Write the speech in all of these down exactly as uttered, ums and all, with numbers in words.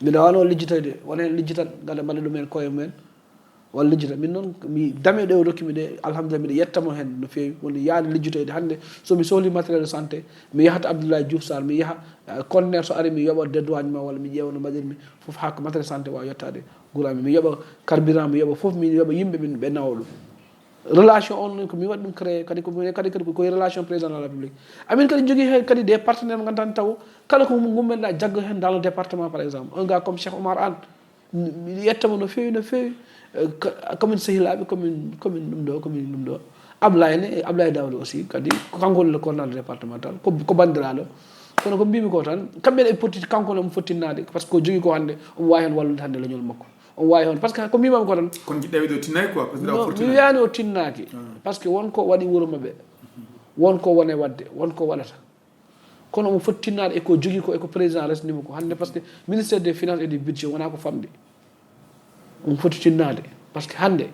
Mbiɗa wano lijjitoyde, wona heen lijjitan, ngada mbaɗa ɗum heen koye mumen, walla lijjita. Min noon, mi dame ɗe o rokki mi ɗe, alhamdulillah, mbiɗa yetta mo heen no feewi. Woni yaade lijjitoyde hannde, so mi sohli matériel de santé, mi yahat Abdoulaye Diouf Sarr, mi yaha, eh, conteneur so ari, mi yoɓa dédouanement, walla mi ƴeewa no mbaɗirmi, fof haa ko matériel santé waawa yettaade gurami. Mi yoɓa carburant, mi yoɓa fof, mi yoɓa yimɓe ɓe nawa ɗum. Relation on ko mi waɗi ɗum créé, kadi ko, kadi, kadi ko e relation président de la République. Amin kadi jogii heen kadi des partenaires mo ngannduɗaa taw kala ko gummenɗa jagga heen dans le département, par exemple. Un gars comme Cheikh Omar Anne, mi yettama no feewi, no feewi. Eh, ka-, komin sehilaaɓe, komin, komin ɗum ɗo, komin ɗum ɗo. Ablaye ne, Ablaye Daouda aussi, kadi ko kanko woni le coordonnateur départemental, ko, ko banndiraaɗo. Kono ko mbimi ko tan, kamɓe ne poti, kanko ne omo foti tinnaade, par ce que ko jogii ko hannde, omo waawi heen wallude hannde leñol makko. Omo waawi heen, par ce que ko mbimami ko tan. Kono jiɗɗa wiide o tinnaaki quoi, parce que non, mi wiyaani o tinnaaki. Ah. Par ce que won ko waɗi wuro maɓɓe. Won ko wone waɗde, won ko waɗata. Kono omo foti tinnaade e ko jogii ko, e ko président resnimo ko hannde, par ce que ministère des finances et du budget wonaa ko famɗi. Omo foti tinnaade, par ce que hannde,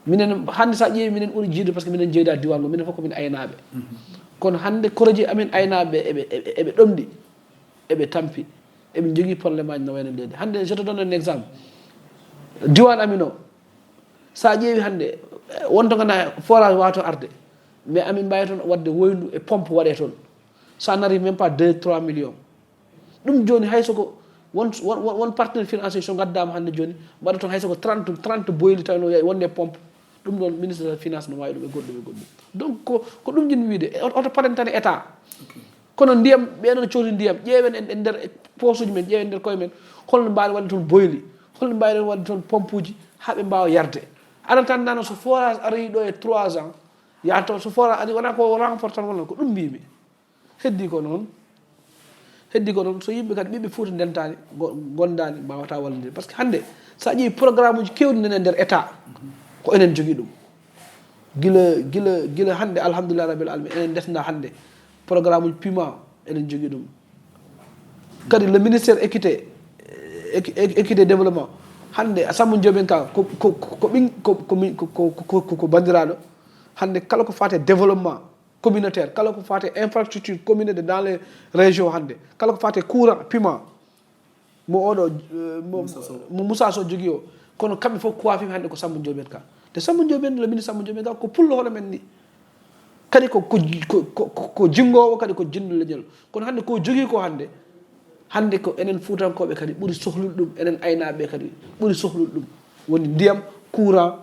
minen, hannde so a ƴeewi, minen ɓuri jiido, par ce que minen jeyda diwan ngo, minen fof ko min aynaaɓe. Mhm. Kono hannde, koroji amin aynaaɓe eɓe, eɓe, eɓe ɗomɗi, eɓe tampi, eɓe jogii probléme aji no wayno leydi. Hannde, je te donne un exemple. Diwan amin o, so a ƴeewi hannde, eh, won to ngannduɗaa forage waato arde, mais amin mbaawi toon waɗde woyndu e pompe waɗe toon. So a nari même pas deux trois millions. Ɗum jooni hay so ko won, won, won, won partenaire financier so ngaddaama hannde jooni, mbaɗa toon hay so ko trente, trente boyli tawi no wonde pompe. Ɗum ɗoon ministre de la finance no waawi ɗum e goɗɗum e goɗɗum. Donc ko, ko ɗum jiɗmi wiide, e oto, oto parentane état. Ok. Kono ndiyam, ɓeɗon cohli ndiyam, ƴeewen en, en nder poche uji men, ƴeewen nder koye men, holno mbaawi waɗde toon boyli, holno mbaawi waɗde toon pompe uji haa ɓe mbaawa yarde. Aɗa tan nana so forage aroyi ɗo e trois ans, yahata so forage ari, wona ko renforcer tan wonno, ko ɗum mbimi. Heddi ko noon, heddi ko noon, so yimɓe kadi, ɓiɓɓe Fuuta ndentaani, go-, gondaani, mbawata wallude. Par ce que hannde, so a ƴeewi programme uji keewɗi nani e nder état, ko enen jogii ɗum. Gila, gila, gila hannde, alhamdulillah rabbil alamin, enen ndesna hannde programme uji pima, enen jogii ɗum. Kadi le ministère équité, équi-, équi-, équité développement, hannde a Samba Ndiobène Ka, ko, ko, ko, ko ɓin-, ko, ko min, ko, ko, ko, ko, ko banndiraaɗo. Hannde kala ko faati e développement communautaire, kala ko faati e infrastructure communautaire dans les régions hannde, kala ko faati e courant, piment, mo oɗo, eh, mo, Moussa Sow. Mo Moussa Sow jogii o, kono kamɓe fof coiffima hannde ko Samba Ndiobène Ka. Te Samba Ndiobène, le ministre Samba Ndiobène Ka ko pullo hono men ni. Kadi ko, ko, ko, ko, ko, ko jinngoowo, kadi ko jinnduɗo leñol. Kono hannde ko jogii ko hannde, hannde ko enen Fuutankooɓe kadi ɓuri sohlude ɗum, enen aynaaɓe kadi ɓuri sohlude ɗum. Woni ndiyam, courant,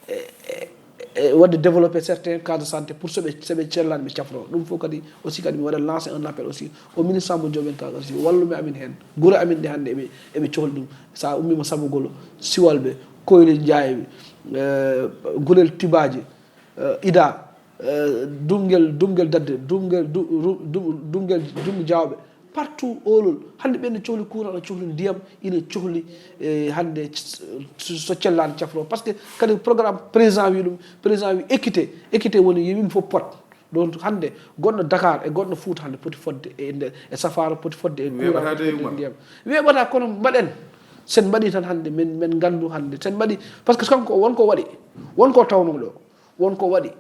e, e, e waɗde développé certains cas de santé pour so ɓe, so ɓe cellaani ɓe cafroo. Ɗum fof kadi aussi kadi mi waɗa lancé un appel aussi au ministre Samba Ndiobène Ka aussi walluɓe amin heen. Gure amin ɗe hannde eɓe, eɓe cohli ɗum. So a ummiima Sabugolo, Siwalɓe, Koyli Njaayewi, eh, Gurel Tibaaji, eh, Ida, eh, Dumngel, Dumngel Dadde, Dumngel, Du-, Ru-, Dum-, Dumngel, Dumngel Jaawɓe, partout oolol. Hannde ɓen ne cohli courant, no cohli ndiyam, ina cohli, eh, hannde s-, so cellaani cafroo. Par ce que kadi programme président wi ɗum, président wi équité, équité woni yo yimɓe fof pot. Donc hannde goɗɗo Dakar e goɗɗo Fuuta hannde poti fodde e nder, e safaara poti fodde e courant, weeɓata poti de fodde e Umar. Ndiyam. Weeɓata kono mbaɗen. Sen mbaɗi tan hannde men, men nganndu hannde. Sen mbaɗi, par ce que kanko won ko waɗi, won ko tawno ɗo, won ko waɗi.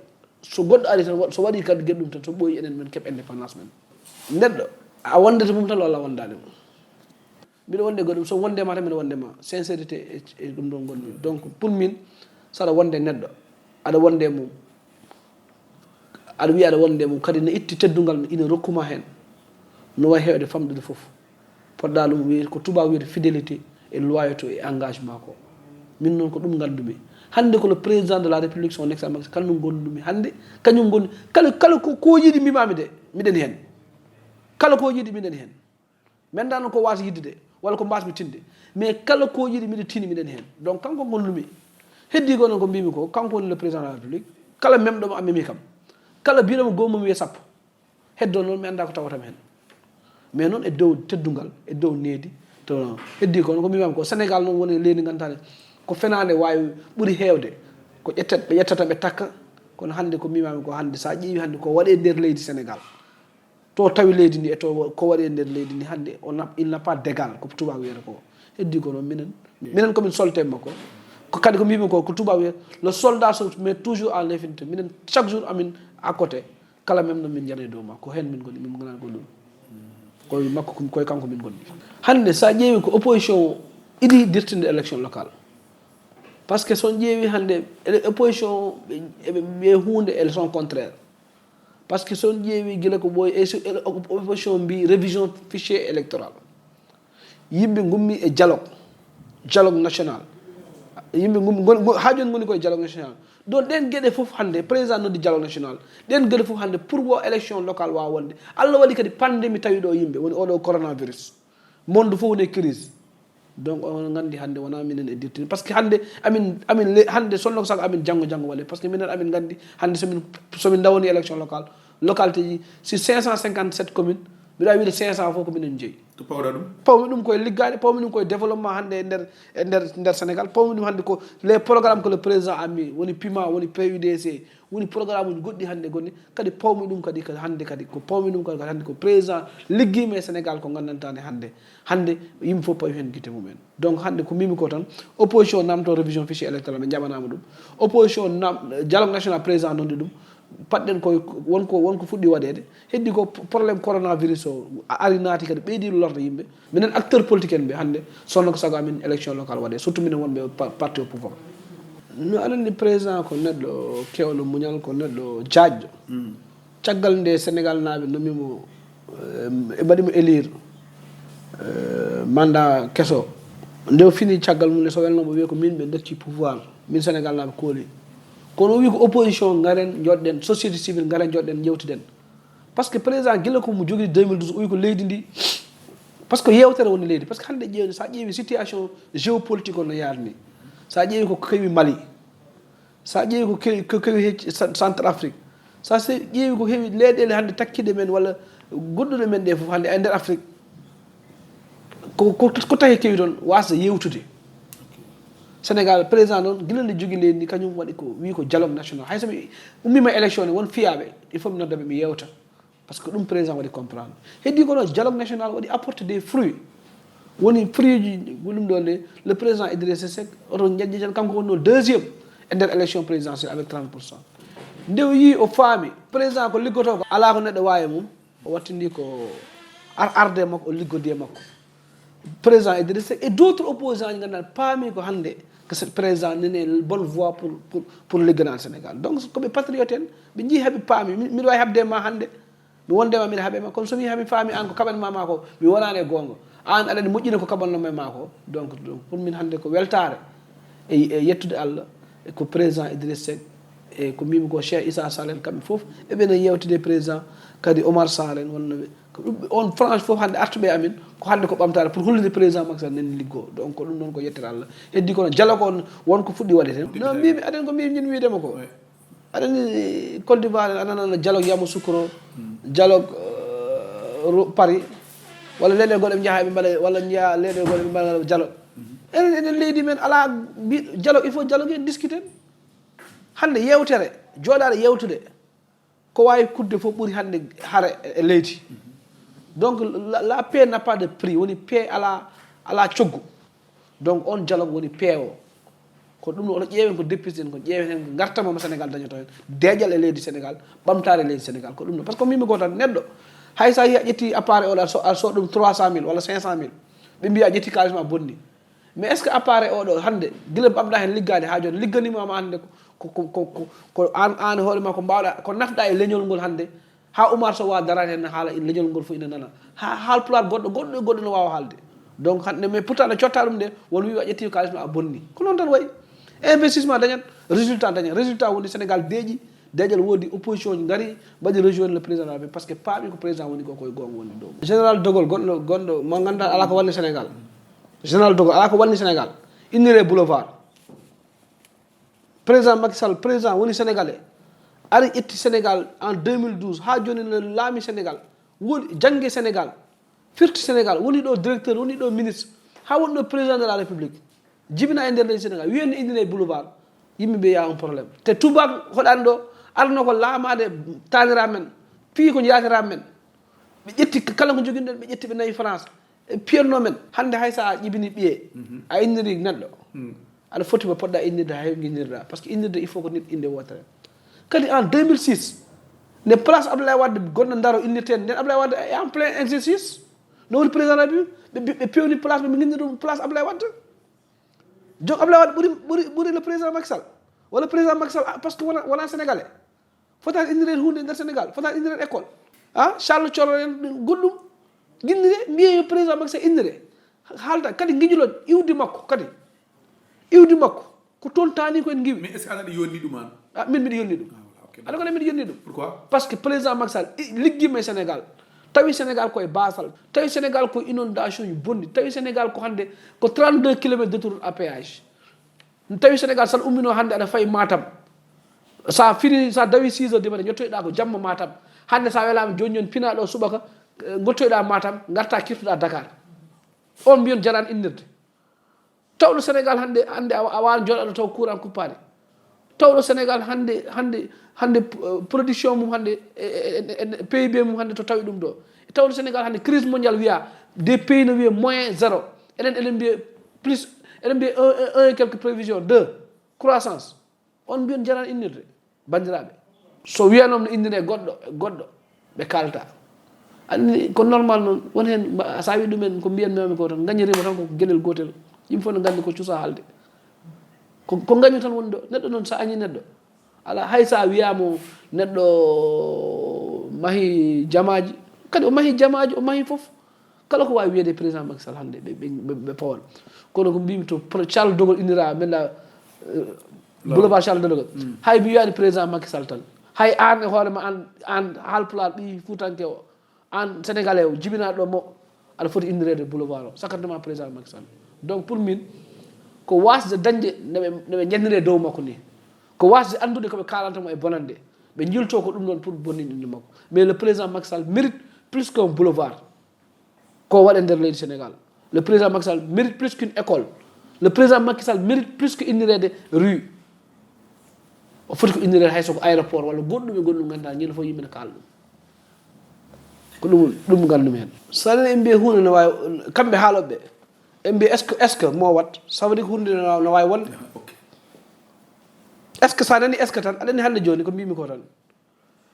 So goɗɗo ari tan, wa-, so waɗi kadi geɗe ɗum tan, so ɓooyi enen men keɓ indépendance men. Neɗɗo, a wondete mum tan walla a wondaani mum. Mbiɗo wonde goɗɗum, so wonde ma tan mbiɗo wonde ma. Sincérité e, e ɗum ɗo ngonmi. Donc pour min, saɗa wonde neɗɗo, aɗa wonde mum, aɗa wiya aɗa wonde mum, kadi ne itti teddungal ina rokkuma heen. No wayi heewde famɗude fof. Poɗɗa ɗum wiyde ko tubaab wiyata fidélité et loyauté et engagement ko. Min noon ko ɗum nganndumi. Hannde ko le président de la République, son excellence Macky Sall, kañum ngonndumi hannde, kañum ngonndi, kala, kala ko, ko yiɗi mbimami de, miɗen heen. Kala ko yiɗi miɗen heen. Mi anndaa noon ko waasi yiɗde de, walla ko mbasmi tinde. Mais kala ko yiɗi miɗo tini miɗen heen. Donc kanko ngonndumi. Heddi ko noon ko mbimi ko, kanko woni le président de la République. Kala memɗo mo a memi kam. Kala biɗo mo goomu mi wiya sappo. Heddo noon mi anndaa ko tawata mi heen. Mais noon e dow teddungal, e dow needi, to heddi ko, ko mbimami ko Sénégal noon woni leydi ngannduɗaa ko fenaande waawi ɓuri heewde. Ko ƴettat, ɓe ƴettata ɓe takka, kono hannde ko mbimami ko hannde, so a ƴeewi hannde ko waɗi e nder leydi Sénégal. To tawi leydi ndi e to ko waɗi e nder leydi ndi hannde, on a, il n'a pas d'égal, ko tubaab wiyata ko. Heddi ko noon minen, minen komin solteɓe makko. Ko kadi ko mbimi ko, ko tubaab wiyata, le soldat se met toujours à l'infini. Minen chaque jour amin à côté. Kala mem noon min njanay dow ma, ko heen min ngoni, min ngonani ko ɗum. Koye makko, koye kanko min gondi. Hannde, so a ƴeewi ko opposition o idi dirtinde élection locale. Parce que so on ƴeewi hannde, ele-, opposition o, ɓe, eɓe mbiye huunde, elles sont contraires. Parce que so on ƴeewi gila ko ɓooyi, e so, ele-, op-, opposition mbi révision fichier électoral. Yimɓe ngummi e dialogue, dialogue national. Yimɓe ngummi, ngon-, ngon-, haa jooni ngoni koye dialogue national. Donc, ɗen geɗe fof hannde, président noddi dialogue national. Ɗen geɗe fof hannde, pour wo élection locale waawa wonde. Allah waɗi kadi pandémie tawi ɗo yimɓe, woni oɗo coronavirus. Monde fof woni e crise. Donc, on nganndi hannde wonaa minen e dirtini. Parce que hannde, amin, amin le-, hannde sonno ko sago amin janngo, janngo waɗe. Parce que minen amin nganndi hannde so min, so min ndawoni élection locale, localité ji, si cinq cent cinquante-sept communes, mbiɗa waawi wiide cinq cent fof ko minen jeyi. To pawɗa ɗum? Pawmi ɗum koye liggaade, pawmi ɗum koye développement hannde e nder, e nder, nder Sénégal. Pawmi ɗum hannde ko les programmes que le président a mis, woni pima, woni P U D C, woni programme uji goɗɗi hannde goni. Kadi pawmi ɗum kadi, kadi hannde kadi ko pawmi ɗum kadi, kadi hannde ko président liggiima e Sénégal ko nganndantaani hannde. Hannde yimɓe fof pawi heen gite mumen. Donc hannde ko mbimi ko tan, opposition namto révision fichier électoral, ɓe njaɓanaama ɗum. Opposition nam-, dialogue national président noddi ɗum. Patɗen koye won ko, won ko fuɗɗi waɗeede. Heddi ko p-, problème coronavirus o a-, ari naati kadi ɓeydi lorde yimɓe. Minen acteur politique en ɓe hannde, sonno ko sago amin élection locale waɗe. Surtout minen wonɓe pa-, parti au pouvoir. No aɗa anndi président ko neɗɗo keewɗo muñal, ko neɗɗo jaajɗo. Caggal nde Sénégal naaɓe nomi mo, eh, ɓe mbaɗi mo élire, eh, mandat keso. Nde o fini caggal mum nde, so welno mo wiya ko min ɓe ndokki pouvoir, min Sénégal naaɓe kooli. Kono o wi ko opposition ngaren njoɗɗen, société civile ngaren njoɗɗen, njewtiden. Parce que président gila ko mo jogii deux mille douze, o wi ko leydi ndi, parce que yewtere woni leydi. Parce que hannde ƴeewde, so a ƴeewi situation géopolitique o no yaarni, so a ƴeewi ko kewi Mali, so a ƴeewi ko kewi, ko kewi he Cen-, Centre Afrique, so a se-, ƴeewi ko heewi leyɗeele hannde takkiɗe men walla goɗɗuɗe men ɗe fof hannde e nder Afrique, ko, ko, ko tawi kewi toon wasde yewtude. Sénégal, président noon, gila nde jogii leydi ndi, kañum waɗi ko, wi ko dialogue national. Hay so mi ummiima élection ne, won fiyaaɓe, il faut mi nodda ɓe, mi yewta. Parce que ɗum président waɗi comprendre. Heddi ko ɗo dialogue national waɗi apporter des fruits. Woni fruit ji, ko ɗum ɗo nde, le président Idrissa Seck, oto jaƴƴe tan, kanko wonno deuxième e nder élection présidentielle avec trente pour cent. Nde o yii, o faami, président ko liggotoo ko, alaa ko neɗɗo waawi e mum, o wattindi ko ar-, arde e makko, o liggodi e makko. Président Idrissa Seck et d'autres opposants ji ngannduɗaa paami ko hannde que ce président nene bonne voie pour, pour, pour ligganaade Sénégal. Donc, ko ɓe patriote en, ɓe njii haɓe paami. Mi-, miɗo waawi haɓde e ma hannde, mi wonde ma, miɗa haɓe ma. Kono so mi haɓi faami aan ko kaɓan ma, ma ko, mi wonaani e goonga. Aan aɗa anndi moƴƴina ko kaɓanno ma, ma ko. Donc, donc, pour min hannde ko weltaare e, e yettude Allah, e ko président Idrissa Seck, e ko mbimi ko Cheikh Issa Sall en, kamɓe fof eɓena yewtide président, kadi Omar Sarr en wonno ɓe. Ko ɗum, on frange fof hannde artuɓe e amin, ko hannde ko ɓamtaare pour hollude président Macky Sall nani liggoo. Donc ko ɗum noon ko yettere Allah. Heddi kono dialogue on won ko fuɗɗi waɗeede. No mbimi, aɗen ko mbimi, min wiidema ko. Aɗa anndi Côte d'Ivoire, aɗa nana dialogue Yamoussoukro, dialogue, euh, ro-, Paris, walla leyɗe goɗɗe ɓe njaha ɓe mbaɗa, walla njiya leyɗe goɗɗe ɓe mbaɗa dialogue. Enen, enen leydi men alaa mbi-, dialogue, il faut dialogue en discuter. Hannde yewtere, jooɗaade yewtude, ko waawi kudde fof ɓuri hannde hare e, e leydi. Donc la, la paix n'a pas de prix, woni paix alaa, alaa coggu. Donc on dialogue woni paix o. Ko ɗum oto ƴeewen ko deppisɗen ko, ƴeewen heen ko ngartam mo Sénégal dañoto heen, deeƴal e leydi Sénégal, ɓamtaare leydi Sénégal, ko ɗum ɗo. Parce que mbimi ko tan, neɗɗo, hay so a yii a ƴetti appareil o, aɗa so-, aɗa sooda ɗum trois cent mille walla cinq cent mille, ɓe mbiya a ƴetti kaalis ma bonni. Mais est-ce que appareil oɗo hannde, gila mbaɗɗa heen liggaade haa jooni, ligganiima ma hannde ko, ko, ko, ko, ko, ko aan, aan hoore ma ko mbaawɗa, ko nafɗa e leñol ngol hannde, haa Oumar Sow waawa daraade heen haala leñol ngol fof ina nana. Haa Haalpulaar goɗɗo, goɗɗo e goɗɗo no waawa haalde. Donc hannde, mais pourtant no cotta ɗum nde, won wiiwa ƴetti kaalis ma a bonni. Ko noon tan wayi. Investissement dañat, résultat dañat. Résultat woni Sénégal deeƴi, deeƴal woodi, opposition ji ngari, mbaɗi rejoindre le président de la République, parce que paami ko président woni ko, koye goonga woni ɗo. Général de Gaulle, gonɗo, gonɗo mo ngannduɗaa alaa ko walli Sénégal. Général de Gaulle, alaa ko walli Sénégal. Inniree boulevard. Président Macky Sall, président woni Sénégalais. Ari ƴetti Sénégal en deux mille douze, haa jooni no laami Sénégal. Woni jannge Sénégal, firti Sénégal, woni ɗo directeur, woni ɗo ministre, haa woni ɗo président de la République. Jibina e nder leydi Sénégal, wiyen ne inniree boulevard. Yimɓe ɓe, y a un problème. Te Touba hoɗaani ɗo, arno ko laamaade taaniraaɓe men, fii ko njaatiraɓe men. Ɓe ƴetti kala ko joginɗen, ɓe ƴetti ɓe nawi France. E piyatno men, hannde hay so a ƴibini ɓiye, a inniri neɗɗo, aɗa foti mo poɗɗa innirde hay ko innirɗa. Parce que innirde, il faut ko nit innde wootere. Kadi en deux mille six, nde place Abdoulaye Wade gonɗo Ndaro innirteende, nden Abdoulaye Wade est en plein exercice. No woni président de la République? Ɓe ɓe pewni place ɓe, ɓe nginni ɗum place Ablaye Wade. Donc Ablaye Wade ɓuri ɓuri ɓuri le président Macky Sall wala président Macky Sall? Ah, parce que wona wona sénégalais. Fotaani innirede huunde e nder Sénégal, fotaani innirede école. Ah, Charles Thioro en goɗɗum. Ginnire mbiye yo président Macky Sall innire. Haalda kadi ngijuloo iwdi makko kadi. Iwdi makko ko toon taani ko en ngiwi. Mais est-ce que aɗa yonni ɗum an? Ah, min mbiɗa yonni ɗum. Ah, voilà, okay. Aɗa kone mbiɗa yonni ɗum. Pourquoi? Parce que président Macky Sall liggiima e Sénégal, tawi Sénégal koye baasal, tawi Sénégal ko inondation ji bonni, tawi Sénégal ko hannde ko trente-deux kilomètres d'autoroute à péage. Tawi Sénégal, so a umminoo hannde aɗa fayi Matam, so a fini, so a dawi six heures du matin, ñottoyɗaa ko jamma Matam. Hannde so a welaama jooni jooni, pinaa ɗo subaka, eh, ngottoyɗaa Matam, ngartaa kirtuɗaa Dakar. On mbiyon jaraan innirde. Tawɗo Sénégal hannde, hannde a a waawaa jooɗaɗo taw courant kuppaani. Tawɗo Sénégal hannde, hannde, hannde, eh, production mum hannde, e, e, e, e, P I B mum hannde to tawi ɗum ɗo. Tawɗo Sénégal hannde crise mondiale wiya des pays no wiya moins zéro. Enen eɗen mbiya plus, eɗen mbiya un, un, un et quelques prévision, deux, croissance. On mbiyon jaraan innirde, banndiraaɓe. So wiyanoo no inniree goɗɗo e goɗɗo, ɓe kaalta. Anndi ko normal noon, won heen mba- so a wii ɗumen ko mbiyan mami ko tan, ngañirima tan ko geɗel gootel. Yimɓe fof no nganndi ko cusa haalde. Ko ko ngañu tan woni ɗo. Neɗɗo noon so a añii neɗɗo, alaa hay so a wiyaama neɗɗo mahi jamaaji, kadi o mahi jamaaji, o mahi fof. Kala ko waawi wiyeede président Macky Sall hannde ɓe ɓe ɓe ɓe pawal. Kono ko mbimi to pro- Charles de Gaulle innira mbeɗa, eh, boulevard Charles de Gaulle. Hay mi wiyaani président Macky Sall tan. Hay aan e hoore ma, aan aan haalpulaar ɓii fuutanke o, aan sénégalais o jibinaaɗo ɗo mo, aɗa foti inndireede boulevard o, sakkantuma président Macky Sall. Donc pour min ko waasde dañde nde ɓe nde ɓe njanniree dow makko ni, ko waasde anndude ko ɓe kaalanta mo e bonande, ɓe njiltoo ko ɗum ɗoon pour bonnin innde makko. Mais le président Macky Sall mérite plus qu'un boulevard. Ko waɗe nder leydi Sénégal. Le président Macky Sall mérite plus qu'une école. Le président Macky Sall mérite plus que innirede rue. O foti ko innirede hay soko aéroport walla goɗɗum e goɗɗum, ngannduɗaa ñande fof yimɓe ne kaala ɗum. Ko ɗum ɗum nganndumi heen. So nani en mbiye huunde no waawi, kamɓe haaloɓe ɓe, en mbiye est ce que est ce que mo wat, ça veut dire ko huunde no no waawi wonde. Est ce que so a nani est ce que tan aɗa anndi hannde jooni ko mbimi ko tan.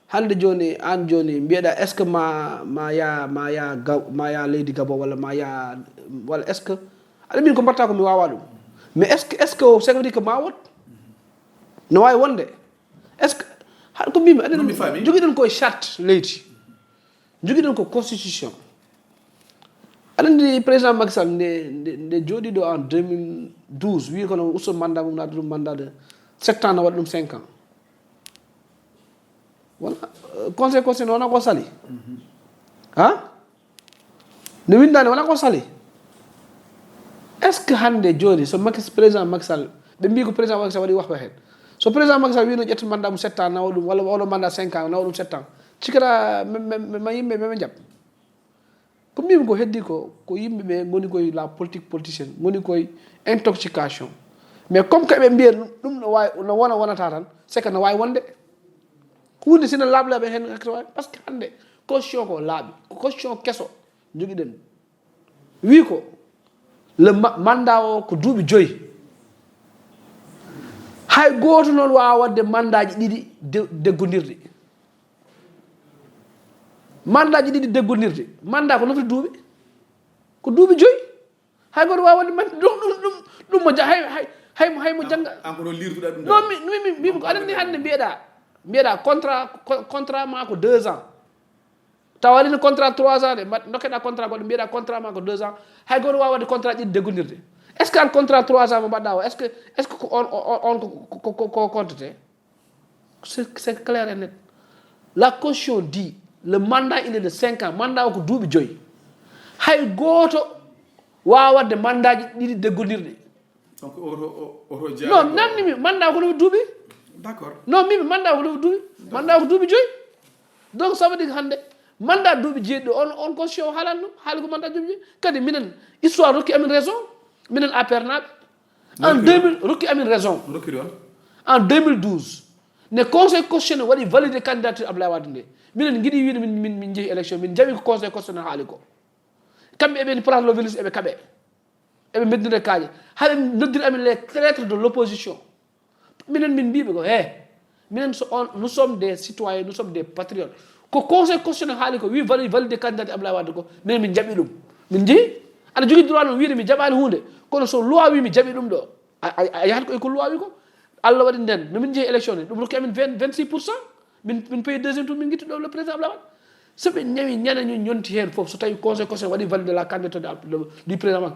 Hannde jooni, aan jooni mbiyeɗaa est ce que ma ma ya ma ya gaw ma ya leydi Gabon walla ma ya walla est ce que aɗa min ko mbatta ko mi wawa ɗum? Mais est ce que est ce que ça veut dire que ma wot? No wawi wonde. Est ce que haɗa ko mbimi aɗa jogiɗen koye charte leydi, jogiɗen ko constitution. Aɗa andi président Macky Sall nde nde nde jooɗiɗo en deux mille douze wi kono usto mandat mum naata ɗum mandat de sept ans na waɗa ɗum cinq ans. Wona conseil constitutionnel wona ko sali ha no windani wona ko sali. Est ce que hannde jooni so Macky président Macky Sall ɓe mbi ko président Macky Sall waɗi wahba heen, so président Macky Sall wino ƴetta mandat mo sept ans nawa ɗum walla oɗo mandat cinq ans nawa ɗum sept ans, cikkata ma yimɓe meɓe jaɓ? Ko mbimi ko heddi ko ko yimɓe ɓe ngoni koye la politique politicienne, ngoni koye intoxication. Mais comme que ɓe mbiya ɗum no wawi no wona wonata tan, c'est que no wawi wonde. Hunde sina laaɓlaɓe hen hakkata wawi, parce que hande constitution ko laaɓi, ko constitution keso jogiɗen. Wi ko le mandat o ko duuɓi joyyi. Hay goto noon wawa wadde mandat ji ɗiɗi deggodirɗi. Mandat ji ɗiɗi deggodirɗi, mandat ko nofti duuɓi, ko duuɓi joyyi. Hay goto wawa wadde mandat ɗum ɗum ɗum ɗum mo hay hay hay mo jangga. An ko ɗo lirduɗa ɗum non mi mi mi mi ko aɗa anndi hannde mbiyeɗa mbiyeɗa contrat contrat ma ko deux ans. Tawa waɗino contrat trois ans de, mbaɗ- ndokkeɗa contrat goɗɗo, mbiyeɗa contrat ma ko deux ans. Hay goto wawa wadde contrat ɗiɗi deggodirde. Est ce que an contrat trois ans mo mbaɗɗa o, est ce que est ce que ko on on on ko ko- ko- ko comptete? C'est c'est clair et net. La constitution dit le mandat il est de cinq ans, mandat o ko duuɓi joyyi. Hay goto wawa wadde mandat ji ɗiɗi deggodirɗi. Donc oto oto jeeya non namni mi mandat ko ɗum duuɓi. D'accord. Non mi mandat ko ɗum duuɓi, mandat ko duuɓi joyyi. Donc ça veut dire hande mandat duuɓi jeeɗiɗo on on constitution o haalani ɗum, haali ko mandat duuɓi joyyi. Kadi minen histoire rokki amin raison, minen A P R naɓe en deux mille rokki amin raison. Rokki ɗon en deux mille douze ne conseil constitutionnel waɗi validé candidature Abdoulaye Wade nde. Minen giɗi wiide min min min jeehi élection, min jawi ko conseil constitutionnel haali ko. Kamɓe eɓe place Lovelis eɓe kaɓe, eɓe beddinre kaaƴe, haɓe noddiri amin les traîtres de l'opposition. Minen min mbiɓe ko he minen so on nous sommes des citoyens, nous sommes des patriotes. Ko conseil constitutionnel haali ko wi valide valide candidat Abdoulaye Wade ko minen min jaɓi ɗum. Min njehi, aɗa jogii droit noon wiide mi jaɓaani huunde, kono so loi wi mi jaɓi ɗum ɗo, a, a, a yahat ko e ko loi wi ko. Allah waɗi nden, no min njehi élection ni, ɗum rokki amin vingt, vingt-six pour cent. Min, min payi deuxième tour, min ngitti ɗo le président Abdoulaye Wade. So ɓe ñawi ñande ñun ñonti heen fof, so tawi conseil constitutionnel waɗi valide la candidature de, de, du président Macky,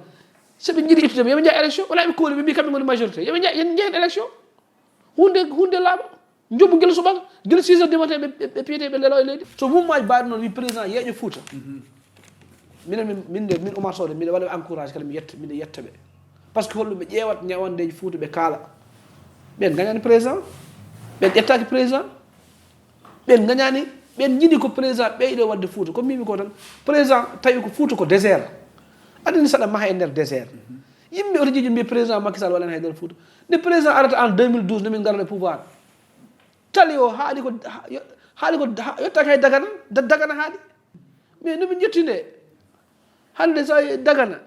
so ɓe njiɗi ittude mi, yoɓe njah élection. Wala ɓe kooli ɓe mbi kamɓe ngoni majorité, yoɓe njah, yen njehen élection. Hunde, hunde laaɓa. Njoɓu ngel suɓaka, gila six heures du matin ɓe, ɓe, ɓe piyete, ɓe lelo e leydi. So mouvement ji mbaɗi noon, wi président yeeƴo Fouta. Minen, min, min de, min Oumar Sow de, miɗa waɗa ɓe encouragé kala, mi yetta, miɗa yetta ɓe. Par ce que holɗum ɓe ƴeewat ñawandeeji Fouta, ɓe kaala. Ɓen ngañani président. Ɓen ƴettaaki président. Ɓen ngañani, ɓen njiɗi ko président ɓeydo waɗde Fouta. Ko mbimi ko tan, président tawi ko Fouta ko désert. Aɗa andi saɗa maha e nder désert. Yimɓe oto jiijo mbi président Macky Sall waɗani hay nder Fouta. Nde président arata en deux mille douze, nde min ngarata e pouvoir. Tali o haali ko, ha-, yo-, haali ko, ha-, yottaaki hay Dagana, Da-, Dagana haali. Mais no min njetti nde. Hannde so a Dagana,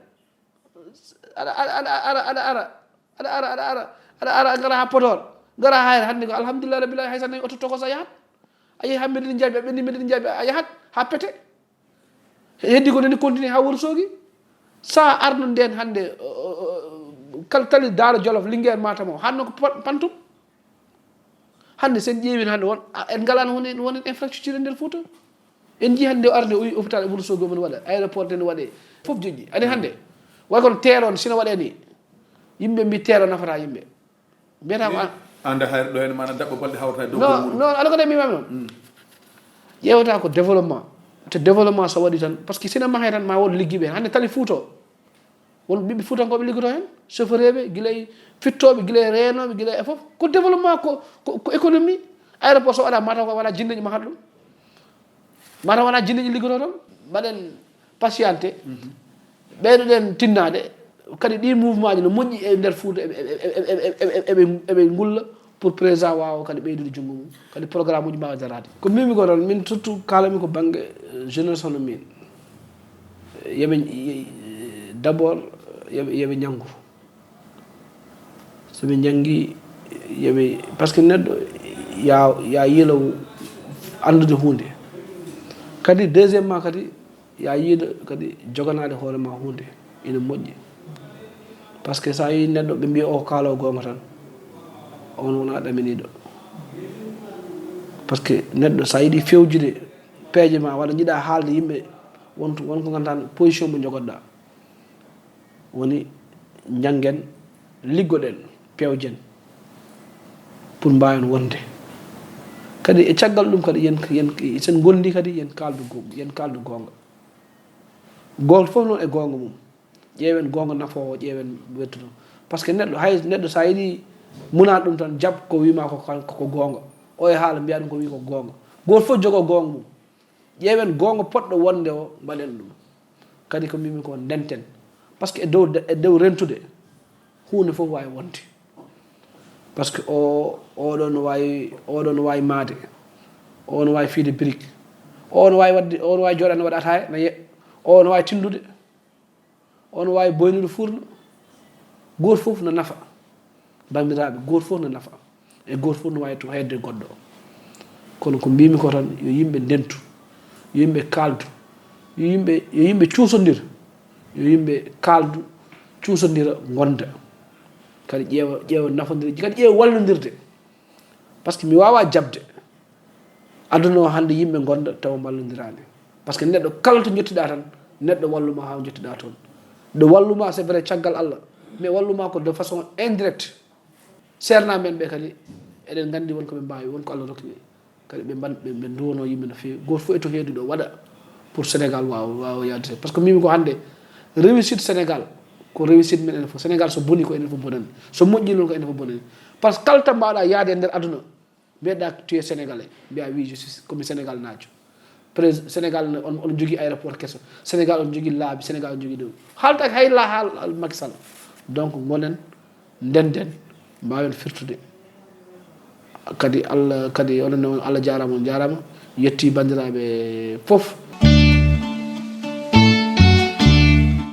aɗa, aɗa, aɗa ara, aɗa ara, aɗa ara, aɗa ara, aɗa ara, aɗa ara, ngara haa Podor, ngara haa Hayre. Hannde ko alhamdulillah rabbil alamin, hay so a nani oto tokos a yahat. A yehi haa Medina Jaabi, a ɓenni Medina Jaabi, a yahat haa Pete. Heddi ko nani continue haa Wuro Soogi. So a arno nden hannde, o, o, o, kala tali Daara Jolof, Linguère, Matam o, hanno ko pa-, pantum. Hannde sen ƴeewin hannde won, a, en ngalaano won en, won en infrastructure e nder Fouta. En njii hannde o arde o wi hôpital e Wuro Soogi omen waɗa, aéroport ene waɗe, fof joƴƴi. Ani hannde, way kono teeroon sino waɗe ni, yimɓe mbi teero nafata yimɓe. Mbiyata ko an. Ande hayre ɗo heen mana daɓɓo balɗe hawrata e dow. Non, non, ala ko nde mbimami noon. Ƴeewata ko développement. Te développement so waɗi tan, par ce que sina mahe tan ma won liggiiɓe heen. Hannde tali Fouta o, won ɓiɓɓe Fuutankooɓe liggoto heen, chauffeureɓe, gila e fittooɓe, gila e reenooɓe, gila e fof. Ko développement, ko, ko, ko économie. Aéroport so waɗa, mataw ko wala jinneji mahata ɗum. Mataw wala jinneji liggoto toon. Mbaɗen patienté. Ɓeydoɗen tinnaade. Kadi ɗi mouvement ji no moƴƴi e nder Fouta, eɓe, eɓe, eɓe ngulla pour président waawa kadi ɓeydude junngo mum. Kadi programme uji mbaawa daraade. Ko mbimi ko tan, min surtout kaalami ko bannge, euh, jeunesse hono min. Yoɓe, d'abord, yoɓe, yoɓe njanngu. So ɓe njanngi, yoɓe, par ce que neɗɗo ya, ya yiilowo anndude huunde. Kadi deuxièmement kadi, ya yiiɗo kadi joganaade hoore ma huunde, ina moƴƴi. Par ce que so a yii neɗɗo, ɓe mbiya o kaalo goonga tan, on wona ɗaminiiɗo. Par ce que neɗɗo, so a yiɗi fewjude peeje ma, walla njiɗa haalde yimɓe, won, won ko ngannduɗaa position mo njogoɗaa. Woni njanngen, liggoɗen, pewjen pour mbaawen wonde. Kadi e caggal ɗum kadi yen, yen, sen ngondi kadi yen kaaldu go-, yen kaaldu goonga. Gooto fof noon e goonga mum. Ƴeewen goonga nafoowo, ƴeewen wettuɗo. Par ce que neɗɗo, hay neɗɗo so a yiɗi munaade ɗum tan, jaɓ ko wima ko kan-, ko goonga. O e haala mbiya ɗum ko wi ko goonga. Gooto fof jogo goonga mum. Ƴeewen goonga poɗɗo wonde o, mbaɗen ɗum. Kadi ko mbimi ko, ndenten. Par ce que e dow, e dow rentude, huunde fof waawi wonde. Par ce que o, oɗo no waawi, oɗo no waawi maade, o no waawi fiide brique, o no waawi waɗde, o no waawi jooɗaade waɗa ataaya, na ye-, o no waawi tindude. On waawi boynude furno. Gooto fof no nafa. Banndiraaɓe, gooto fof no nafa. E gooto fof no waawi to heedde goɗɗo. Kono ko mbimi ko tan, yo yimɓe ndentu, yo yimɓe kaaldu, yo yimɓe, yo yimɓe cuusondir, yo yimɓe kaaldu, cuusondira, ngonda. Kadi ƴeewa, ƴeewa nafondirde, kadi ƴeewa wallondirde. Par ce que mi waawaa jaɓde aduna o hannde yimɓe ngonda tawa mballondiraani. Par ce que neɗɗo kala to njottiɗaa tan, neɗɗo wallu ma haa njottiɗaa toon. Ɗo wallu ma, c'est vrai, caggal Allah, mais wallu ma ko de façon indirecte. Seernaaɓe men ɓe kadi, eɗen nganndi won ko ɓe mbaawi, won ko Allah rokki ɓe. Kadi ɓe mban-, ɓe, ɓe nduwonoo yimɓe no feewi. Gooto fof e to heeduɗo waɗa pour Sénégal waawa, waawa yahde. Par ce que mbimi ko hannde, réussite Sénégal, ko réussite men enen fof. Sénégal so boni ko enen fof bonani. So moƴƴi noon ko enen fof bonani. Par ce que kala to mbaawɗaa yahde e nder aduna, mbiyeɗaa tu es sénégalais. Mbiya oui, je suis, ko mi Sénégal naajo. Prés-, Sénégal ne, on, on jogii aéroport keso. Sénégal on jogii laabi, Sénégal on jogii ɗum. Haaltaake hay la haal, haal Macky Sall. Donc, ngonen, ndenden, mbaawen firtude. Kadi Allah, kadi onon ne on, Allah jaaraama, on jaaraama. Yetti banndiraaɓe fof.